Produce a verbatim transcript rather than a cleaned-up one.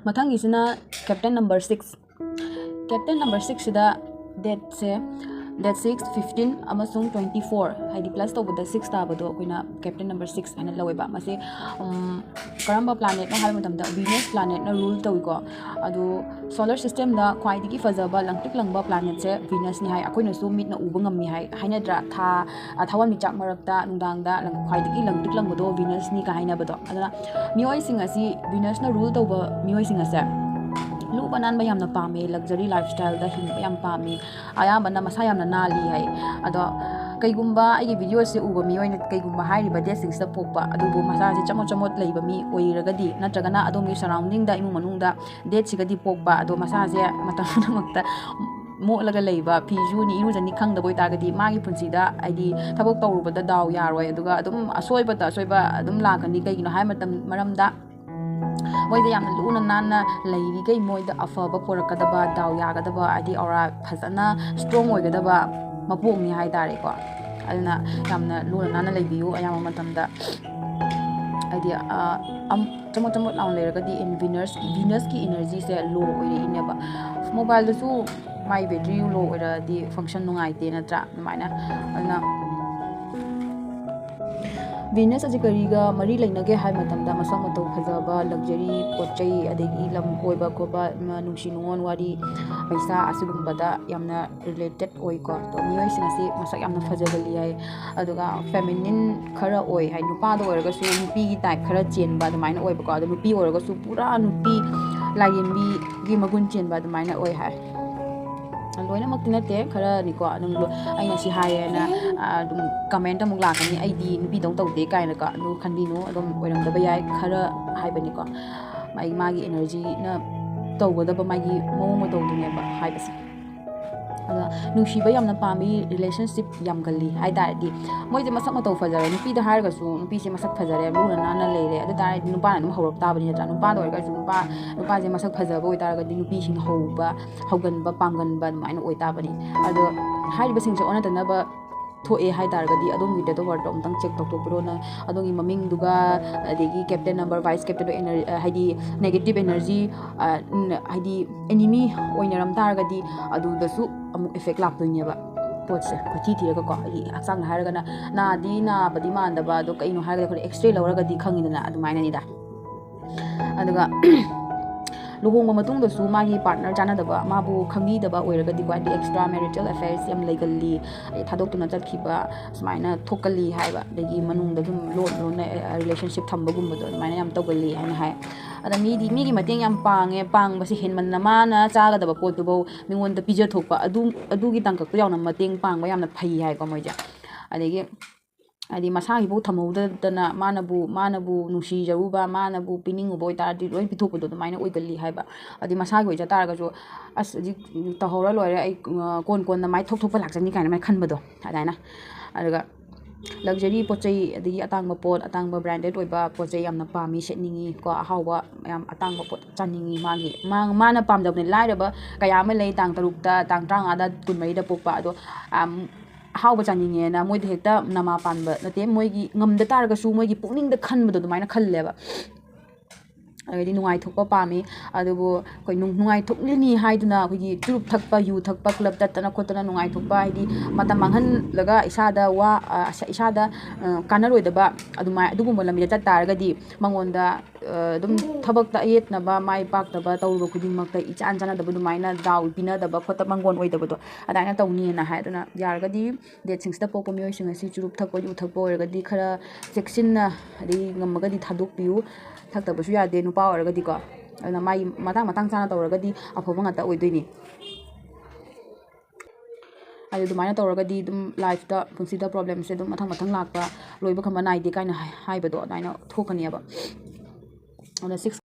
ꯃꯊꯪꯒꯤꯁꯤꯅ captain number six. Captain number ꯁꯤꯛꯁꯁꯤꯗ ꯗꯦꯠꯁꯦ, ꯗꯦꯠ ꯁꯤꯛꯁ, ꯐꯤꯐꯇꯤꯟ ꯑꯃꯁꯨꯡ ꯇ꯭ꯋꯦꯟꯇꯤ ꯐꯣꯔ, ꯍꯥꯏꯗꯤ ꯄ꯭ꯂꯁ ꯇꯧꯕꯗ ꯁꯤꯛꯁ ꯇꯥꯕꯗꯣ ꯑꯩꯈꯣꯏꯅ ꯀꯦꯞꯇꯦꯟ ꯅꯝꯕꯔ ꯁꯤꯛꯁ ꯍꯥꯏꯅ ꯂꯧꯋꯦꯕ꯫ ꯃꯁꯤ, ꯎꯝ, ꯀꯔꯝꯕ ꯄ꯭ꯂꯥꯅꯦꯠꯅꯣ ꯍꯥꯏꯕ ꯃꯇꯝꯗ ꯚꯤꯅꯁ ꯄ꯭ꯂꯥꯅꯦꯠꯅ ꯔꯨꯜ ꯇꯧꯏꯀꯣ꯫ ꯑꯗꯨ ꯁꯣꯂꯔ ꯁꯤꯁꯇꯦꯝꯗ ꯈ꯭ꯋꯥꯏꯗꯒꯤ ꯐꯖꯕ ꯂꯪꯇ꯭ꯔꯤꯛ ꯂꯪꯕ ꯄ꯭ꯂꯥꯅꯦꯠꯁꯦ ꯚꯤꯅꯁꯅꯤ ꯍꯥꯏ꯫ ꯑꯩꯈꯣꯏꯅꯁꯨ ꯃꯤꯠꯅ ꯎꯕ ꯉꯝꯃꯤ ꯍꯥꯏ, ꯍꯥꯏꯅꯗ꯭ꯔꯥ? ꯊꯥ, ꯑ, ꯊꯋꯥꯟꯃꯤꯆꯥꯛ ꯃꯔꯛꯇ ꯅꯨꯡꯗꯥꯡꯗ ꯂꯪ-, ꯈ꯭ꯋꯥꯏꯗꯒꯤ ꯂꯪꯇ꯭ꯔꯤꯛ ꯂꯪꯕꯗꯣ ꯚꯤꯅꯁꯅꯤ ꯀ ꯍꯥꯏꯅꯕꯗꯣ꯫ ꯑꯗꯨꯅ ꯃꯤꯑꯣꯏꯁꯤꯡ ꯑꯁꯤ ꯚꯤꯅꯁꯅ ꯔꯨꯜ ꯇꯧꯕ ꯃꯤꯑꯣꯏꯁꯤꯡ ꯑꯁꯦ ꯂꯨꯕ ꯅꯥꯟꯕ ꯌꯥꯝꯅ ꯄꯥꯝꯃꯤ, ꯂꯛꯖꯔꯤ ꯂꯥꯏꯐ ꯁ꯭ꯇꯥꯏꯜꯗ ꯍꯤꯡꯕ ꯌꯥꯝ ꯄꯥꯝꯃꯤ, ꯑꯌꯥꯝꯕꯅ ꯃꯁꯥ ꯌꯥꯝꯅ ꯅꯥꯜꯂꯤ ꯍꯥꯏ꯫ ꯑꯗꯣ ꯀꯩꯒꯨꯝꯕ ꯑꯩꯒꯤ ꯚꯤꯗꯤꯑꯣꯁꯦ ꯎꯕ ꯃꯤꯑꯣꯏꯅ ꯀꯩꯒꯨꯝꯕ ꯍꯥꯏꯔꯤꯕ ꯗꯦꯠꯁꯤꯡꯁꯤꯗ ꯄꯣꯛꯄ ꯑꯗꯨꯕꯨ ꯃꯁꯥꯁꯦ ꯆꯃꯣꯠ ꯆꯃꯣꯠ ꯂꯩꯕ ꯃꯤ ꯑꯣꯏꯔꯒꯗꯤ, ꯅꯠꯇ꯭ꯔꯒꯅ ꯑꯗꯣꯝꯒꯤ ꯁꯔꯥꯎꯟꯗꯤꯡꯗ, ꯏꯃꯨꯡ ꯃꯅꯨꯡꯗ ꯗꯦꯠꯁꯤꯒꯗꯤ ꯄꯣꯛꯄ ꯑꯗꯣ ꯃꯁꯥꯁꯦ ꯃꯇꯝ ꯄꯨꯝꯅꯃꯛꯇ ꯃꯣꯠꯂꯒ ꯂꯩꯕ, ꯐꯤ ꯁꯨꯅꯤ, ꯏꯔꯨꯖꯅꯤ ꯈꯪꯗꯕ ꯑꯣꯏꯇꯥꯔꯒꯗꯤ ꯃꯥꯒꯤ ꯄꯨꯟꯁꯤꯗ, ꯍꯥꯏꯗꯤ, ꯊꯕꯛ ꯇꯧꯔꯨꯕꯗ ꯗꯥꯎ ꯌꯥꯔꯣꯏ, ꯑꯗꯨꯒ ꯑꯗꯨꯝ ꯑꯁꯣꯏꯕꯗ ꯑꯁꯣꯏꯕ ꯑꯗꯨꯝ ꯂꯥꯛꯀꯅꯤ꯫ ꯀꯩꯒꯤꯅꯣ ꯍꯥꯏꯕ ꯃꯇꯝ, ꯃꯔꯝꯗ ꯃꯣꯏꯁꯦ ꯌꯥꯝꯅ ꯂꯨꯅ ꯅꯥꯟꯅ ꯂꯩꯔꯤꯈꯩ ꯃꯣꯏꯗ ꯑꯐꯕ ꯄꯨꯔꯛꯀꯗꯕ, ꯗꯥꯎ ꯌꯥꯒꯗꯕ, ꯍꯥꯏꯗꯤ ꯑꯣꯔꯥ ꯐꯖꯅ ꯁ꯭ꯇꯔꯣꯡ ꯑꯣꯏꯒꯗꯕ ꯃꯄꯣꯛꯅꯤ ꯍꯥꯏ ꯇꯥꯔꯦꯀꯣ꯫ ꯑꯗꯨꯅ ꯌꯥꯝꯅ ꯂꯨꯅ ꯅꯥꯟꯅ ꯂꯩꯕꯤꯌꯨ ꯑꯌꯥꯝꯕ ꯃꯇꯝꯗ꯫ ꯍꯥꯏꯗꯤ, ꯑ, ꯑꯝ-, ꯆꯃꯣꯠ ꯆꯃꯣꯠ ꯂꯥꯎꯅ ꯂꯩꯔꯒꯗꯤ ꯏꯟ ꯚꯤꯅꯁ, ꯚꯤꯅꯁꯀꯤ ꯏꯅꯔꯖꯤꯁꯦ ꯂꯣ ꯑꯣꯏꯔꯛꯏꯅꯦꯕ꯫ ꯃꯣꯕꯥꯏꯜꯗꯁꯨ ꯃꯥꯏ ꯕꯦꯇ꯭ꯔꯤ ꯂꯣ ꯑꯣꯏꯔꯛꯑꯗꯤ ꯐꯪꯁꯟ ꯅꯨꯡꯉꯥꯏꯇꯦ, ꯅꯠꯇ꯭ꯔꯥ? ꯑꯗꯨꯃꯥꯏꯅ, ꯑꯗꯨꯅ ꯚꯤꯅꯁ ꯑꯁꯤ ꯀꯔꯤꯒ ꯃꯔꯤ ꯂꯩꯅꯒꯦ ꯍꯥꯏꯕ ꯃꯇꯝꯗ ꯃꯁꯛ ꯃꯇꯧ ꯐꯖꯕ, ꯂꯛꯖꯔꯤ ꯄꯣꯠ ꯆꯩ, ꯑꯗꯒꯤ ꯂꯝ ꯀꯣꯏꯕ ꯈꯣꯠꯄ, ꯃ-, ꯅꯨꯡꯁꯤ ꯅꯨꯡꯉꯣꯟ ꯋꯥꯔꯤ, ꯄꯩꯁꯥ, ꯑꯁꯤꯒꯨꯝꯕꯗ ꯌꯥꯝꯅ ꯔꯤꯂꯦꯇꯦꯠ ꯑꯣꯏꯀꯣ꯫ ꯑꯗꯣ ꯃꯤꯑꯣꯏꯁꯤꯡ ꯑꯁꯤ ꯃꯁꯛ ꯌꯥꯝꯅ ꯐꯖꯒꯜꯂꯤ ꯍꯥꯏ꯫ ꯑꯗꯨꯒ ꯐꯦꯃꯤꯅꯤꯟ ꯈꯔ ꯑꯣꯏ ꯍꯥꯏ, ꯅꯨꯄꯥꯗ ꯑꯣꯏꯔꯒꯁꯨ ꯅꯨꯄꯤꯒꯤ ꯇꯥꯏꯞ ꯈꯔ ꯆꯦꯟꯕ ꯑꯗꯨꯃꯥꯏꯅ ꯑꯣꯏꯕꯀꯣ꯫ ꯑꯗꯣ ꯅꯨꯄꯤ ꯑꯣꯏꯔꯒꯁꯨ ꯄꯨꯔꯥ ꯅꯨꯄꯤ ꯂꯥꯏꯔꯦꯝꯕꯤꯒꯤ ꯃꯒꯨꯟ ꯆꯦꯟꯕ ꯑꯗꯨꯃꯥꯏꯅ ꯑꯣꯏ ꯍꯥꯏ꯫ ꯂꯣꯏꯅꯃꯛꯇꯤ ꯅꯠꯇꯦ, ꯈꯔꯅꯤꯀꯣ꯫ ꯑꯗꯨꯝ ꯂꯣ-, ꯑꯩꯅ ꯁꯤ ꯍꯥꯏꯌꯦꯅ, ꯑ, ꯑꯗꯨꯝ ꯀꯃꯦꯟ ꯑꯃꯨꯛ ꯂꯥꯛꯀꯅꯤ, "ꯑꯩꯗꯤ ꯅꯨꯄꯤꯗꯧ ꯇꯧꯗꯦ" ꯀꯥꯏꯅꯀꯣ꯫ ꯑꯗꯨ ꯈꯟꯕꯤꯅꯨ, ꯑꯗꯨꯝ ꯑꯣꯏꯔꯝꯗꯕ ꯌꯥꯏ, ꯈꯔ ꯍꯥꯏꯕꯅꯤꯀꯣ꯫ ꯑꯩ ꯃꯥꯒꯤ ꯏꯅꯔꯖꯤꯅ ꯇꯧꯒꯗꯕ ꯃꯥꯒꯤ ꯃꯑꯣꯡ ꯃꯇꯧꯗꯨꯅꯦꯕ ꯍꯥꯏꯕꯁꯦ꯫ ꯑꯗ ꯅꯨꯡꯁꯤꯕ ꯌꯥꯝꯅ ꯄꯥꯝꯃꯤ, ꯔꯤꯂꯦꯁꯟꯁꯤꯞ ꯌꯥꯝꯒꯜꯂꯤ ꯍꯥꯏ ꯇꯥꯔꯗꯤ, ꯃꯣꯏꯁꯦ ꯃꯁꯛ ꯃꯇꯧ ꯐꯖꯔꯦ꯫ ꯅꯨꯄꯤꯗ ꯍꯥꯏꯔꯒꯁꯨ ꯅꯨꯄꯤꯁꯦ ꯃꯁꯛ ꯐꯖꯔꯦ, ꯂꯨꯅ ꯅꯥꯟꯅ ꯂꯩꯔꯦ, ꯑꯗꯨ ꯇꯥꯔꯗꯤ ꯅꯨꯄꯥꯅ ꯑꯗꯨꯝ ꯍꯧꯔꯛ ꯇꯥꯕꯅꯤ, ꯅꯠꯇ꯭ꯔꯥ? ꯅꯨꯄꯥꯗ ꯑꯣꯏꯔꯒꯁꯨ ꯅꯨꯄꯥ, ꯅꯨꯄꯥꯁꯦ ꯃꯁꯛ ꯐꯖꯕ ꯑꯣꯏꯇꯥꯔꯒꯗꯤ ꯅꯨꯄꯤꯁꯤꯡ ꯍꯧꯕ, ꯍꯧꯒꯟꯕ, ꯄꯥꯡꯒꯟꯕ ꯑꯗꯨꯃꯥꯏꯅ ꯑꯣꯏꯇꯥꯕꯅꯤ꯫ ꯑꯗꯣ ꯍꯥꯏꯔꯤꯕꯁꯤꯡꯁꯦ ꯑꯣꯟꯅ ꯇꯩꯅꯕ ꯊꯣꯛꯑꯦ ꯍꯥꯏ ꯇꯥꯔꯒꯗꯤ, ꯑꯗꯣꯝꯒꯤ date of birth ꯑꯃꯨꯛꯇꯪ check ꯇꯧꯊꯣꯛꯄꯤꯔꯣ꯫ ꯅ-, ꯑꯗꯣꯝꯒꯤ ꯃꯃꯤꯡꯗꯨꯒ, ꯑꯗꯒꯤ captain number, vice captain ꯑꯣꯏ, ꯍꯥꯏꯗꯤ negative energy, ꯍꯥꯏꯗꯤ enemy ꯑꯣꯏꯅꯔꯝ ꯇꯥꯔꯒꯗꯤ, ꯑꯗꯨꯗꯁꯨ ꯑꯃꯨꯛ effect ꯂꯥꯛꯇꯣꯏꯅꯦꯕ꯫ ꯄꯣꯠꯁꯦ ꯀꯣꯏꯊꯤ ꯊꯤꯔꯒꯀꯣ, ꯍꯥꯏꯗꯤ ꯍꯛꯆꯥꯡꯗ ꯍꯥꯏꯔꯒꯅ ꯅꯥꯗꯤ ꯅꯥꯕꯗꯤ ꯃꯥꯟꯗꯕ, ꯑꯗꯣ ꯀꯩꯅꯣ ꯍꯥꯏꯔꯒꯗꯤ ꯑꯩꯈꯣꯏꯅ X-ray ꯂꯧꯔꯒꯗꯤ ꯈꯪꯉꯤꯗꯅ, ꯑꯗꯨꯃꯥꯏꯅꯅꯤꯗ꯫ ꯑꯗꯨꯒ ꯂꯨꯍꯣꯡꯕ ꯃꯇꯨꯡꯗꯁꯨ ꯃꯥꯒꯤ partner ꯆꯥꯟꯅꯗꯕ, ꯃꯥꯕꯨ ꯈꯪꯕꯤꯗꯕ ꯑꯣꯏꯔꯒꯗꯤꯀꯣ, ꯍꯥꯏꯗꯤ extra marital affairs ꯌꯥꯝ ꯂꯩꯒꯜꯂꯤ, ꯍꯥꯏꯗꯤ ꯊꯥꯗꯣꯛꯇꯨꯅ ꯆꯠꯈꯤꯕ ꯁꯨꯃꯥꯏꯅ ꯊꯣꯛꯀꯜꯂꯤ ꯍꯥꯏꯕ, ꯑꯗꯒꯤ ꯃꯅꯨꯡꯗ ꯑꯗꯨꯝ ꯂꯣꯟ ꯂꯣꯟꯅ relationship ꯊꯝꯕꯒꯨꯝꯕꯗꯣ ꯑꯗꯨꯃꯥꯏꯅ ꯌꯥꯝ ꯇꯧꯒꯜꯂꯤ ꯍꯥꯏꯅ ꯍꯥꯏ꯫ ꯑꯗ ꯃꯤꯗꯤ, ꯃꯤꯒꯤ ꯃꯇꯦꯡ ꯌꯥꯝ ꯄꯥꯡꯉꯦ, ꯄꯥꯡꯕꯁꯦ ꯍꯦꯟꯃꯟꯅ ꯃꯥꯅ ꯆꯥꯒꯗꯕ ꯄꯣꯠꯇꯨꯐꯧ ꯃꯤꯉꯣꯟꯗ ꯄꯤꯖꯊꯣꯛꯄ, ꯑꯗꯨ, ꯑꯗꯨꯒꯤ ꯇꯥꯡꯀꯛꯇꯣ ꯌꯥꯝꯅ ꯃꯇꯦꯡ ꯄꯥꯡꯕ ꯌꯥꯝꯅ ꯐꯩ ꯍꯥꯏꯀꯣ ꯃꯣꯏꯁꯦ꯫ ꯑꯗꯒꯤ ꯍꯥꯏꯗꯤ ꯃꯁꯥꯒꯤꯐꯥꯎ ꯊꯝꯍꯧꯗꯗꯅ ꯃꯥꯅꯕꯨ, ꯃꯥꯅꯕꯨ ꯅꯨꯡꯁꯤꯖꯔꯨꯕ, ꯃꯥꯅꯕꯨ ꯄꯤꯅꯤꯡꯉꯨꯕ ꯑꯣꯏꯇꯥꯔꯗꯤ ꯂꯣꯏ ꯄꯤꯊꯣꯛꯄꯗꯣ ꯑꯗꯨꯃꯥꯏꯅ ꯑꯣꯏꯒꯜꯂꯤ ꯍꯥꯏꯕ꯫ ꯍꯥꯏꯗꯤ ꯃꯁꯥꯒꯤ ꯑꯣꯏꯖ ꯇꯥꯔꯒꯁꯨ, "ꯑꯁ, ꯍꯧꯖꯤꯛ ꯇꯧꯍꯧꯔ ꯂꯣꯏꯔꯦ, ꯑꯩ, ꯑ, ꯀꯣꯟ ꯀꯣꯟꯅ ꯃꯥꯏ ꯊꯣꯛ ꯊꯣꯛꯄ ꯂꯥꯛꯆꯅꯤ" ꯀꯥꯏꯅ ꯃꯥꯏ ꯈꯟꯕꯗꯣ ꯑꯗꯨꯃꯥꯏꯅ꯫ ꯑꯗꯨꯒ luxury ꯄꯣꯠ ꯆꯩ, ꯑꯗꯒꯤ ꯑꯇꯥꯡꯕ ꯄꯣꯠ, ꯑꯇꯥꯡꯕ branded ꯑꯣꯏꯕ ꯄꯣꯠ ꯆꯩ ꯌꯥꯝꯅ ꯄꯥꯝꯃꯤ, ꯁꯦꯠꯅꯤꯡꯉꯤ ꯀꯣ, ꯑꯍꯥꯎꯕ ꯌꯥꯝ ꯑꯇꯥꯡꯕ ꯄꯣꯠ ꯆꯥꯅꯤꯡꯉꯤ꯫ ꯃꯥꯒꯤ, ꯃꯥ-, ꯃꯥꯅ ꯄꯥꯝꯖꯕꯅꯦ꯫ ꯂꯥꯏꯔꯕ ꯀꯌꯥ ꯑꯃ ꯂꯩ, ꯇꯥꯡ ꯇꯔꯨꯛꯇ, ꯇꯥꯡ ꯇꯔꯥꯃꯉꯥꯗ, ꯀꯨꯟꯃꯔꯤꯗ ꯄꯣꯛꯄ, ꯑꯗꯣ, ꯑꯝ, ꯑꯍꯥꯎꯕ ꯆꯥꯅꯤꯡꯉꯦꯅ ꯃꯣꯏꯗ ꯍꯦꯛꯇ ꯅꯃꯥ ꯄꯥꯟꯕ ꯅꯠꯇꯦ, ꯃꯣꯏꯒꯤ ꯉꯝꯗ ꯇꯥꯔꯒꯁꯨ ꯃꯣꯏꯒꯤ ꯄꯨꯛꯅꯤꯡꯗ ꯈꯟꯕꯗꯣ ꯑꯗꯨꯃꯥꯏꯅ ꯈꯜꯂꯦꯕ꯫ ꯑꯗꯩꯗꯤ ꯅꯨꯡꯉꯥꯏꯊꯣꯛꯄ ꯄꯥꯝꯃꯤ꯫ ꯑꯗꯨꯕꯨ ꯑꯩꯈꯣꯏ ꯅꯨꯡ-, ꯅꯨꯡꯉꯥꯏꯊꯣꯛꯂꯤꯅꯤ ꯍꯥꯏꯗꯨꯅ ꯑꯩꯈꯣꯏꯒꯤ ꯆꯨꯔꯨꯞ ꯊꯛꯄ, ꯌꯨ ꯊꯛꯄ, club ꯆꯠꯇꯅ ꯈꯣꯠꯇꯅ ꯅꯨꯡꯉꯥꯏꯊꯣꯛꯄ, ꯍꯥꯏꯗꯤ ꯃꯇꯝ ꯃꯥꯡꯍꯜꯂꯒ ꯏꯁꯥꯗ ꯋꯥ-, ꯑ, ꯏꯁꯥꯗ, ꯑ, ꯀꯥꯟꯅꯔꯣꯏꯗꯕ ꯑꯗꯨꯃꯥꯏ-, ꯑꯗꯨꯒꯨꯝꯕ ꯂꯝꯕꯤꯗ ꯆꯠ ꯇꯥꯔꯒꯗꯤ ꯃꯉꯣꯟꯗ, ꯑ, ꯑꯗꯨꯝ ꯊꯕꯛꯇ ꯑꯌꯦꯠꯅꯕ, ꯃꯥꯏ ꯄꯥꯛꯇꯕ ꯇꯧꯔꯨꯕ ꯈꯨꯗꯤꯡꯃꯛꯇ ꯏꯆꯥꯟ ꯆꯥꯟꯅꯗꯕ ꯑꯗꯨꯃꯥꯏꯅ ꯗꯥꯎ ꯄꯤꯅꯗꯕ ꯈꯣꯠꯇꯕ, ꯃꯪꯒꯣꯟ ꯑꯣꯏꯗꯕꯗꯣ ꯑꯗꯨꯃꯥꯏꯅ ꯇꯧꯅꯤꯅ ꯍꯥꯏ꯫ ꯑꯗꯨꯅ ꯌꯥꯔꯒꯗꯤ date sixꯇ ꯄꯣꯛꯄ ꯃꯤꯑꯣꯏꯁꯤꯡ ꯑꯁꯤ ꯆꯨꯔꯨꯞ ꯊꯛꯄ, ꯌꯨ ꯊꯛꯄ ꯑꯣꯏꯔꯒꯗꯤ ꯈꯔ ꯆꯦꯛꯁꯤꯟꯅ, ꯑꯗꯩ ꯉꯝꯃꯒꯗꯤ ꯊꯥꯗꯣꯛꯄꯤꯌꯨ꯫ ꯊꯛꯇꯕꯁꯨ ꯌꯥꯗꯦ ꯅꯨꯄꯥ ꯑꯣꯏꯔꯒꯗꯤꯀꯣ꯫ ꯑꯗꯨꯅ ꯃꯥꯒꯤ ꯃꯇꯥꯡ ꯃꯇꯥꯡ ꯆꯥꯅ ꯇꯧꯔꯒꯗꯤ ꯑꯐꯕ ꯉꯥꯛꯇ ꯑꯣꯏꯗꯣꯏꯅꯤ꯫ ꯑꯗꯨ ꯑꯗꯨꯃꯥꯏꯅ ꯇꯧꯔꯒꯗꯤ ꯑꯗꯨꯝ lifeꯇ, ꯄꯨꯟꯁꯤꯗ problemꯁꯦ ꯑꯗꯨꯝ ꯃꯊꯪ ꯃꯊꯪ ꯂꯥꯛꯄ, ꯂꯣꯏꯕ ꯈꯝꯕ ꯅꯥꯏꯗꯦ ꯀꯥꯏꯅ ꯍꯥꯏ-, ꯍꯥꯏꯕꯗꯣ ꯑꯗꯨꯃꯥꯏꯅ ꯊꯣꯛꯀꯅꯦꯕ꯫ ꯑꯗꯨꯅ six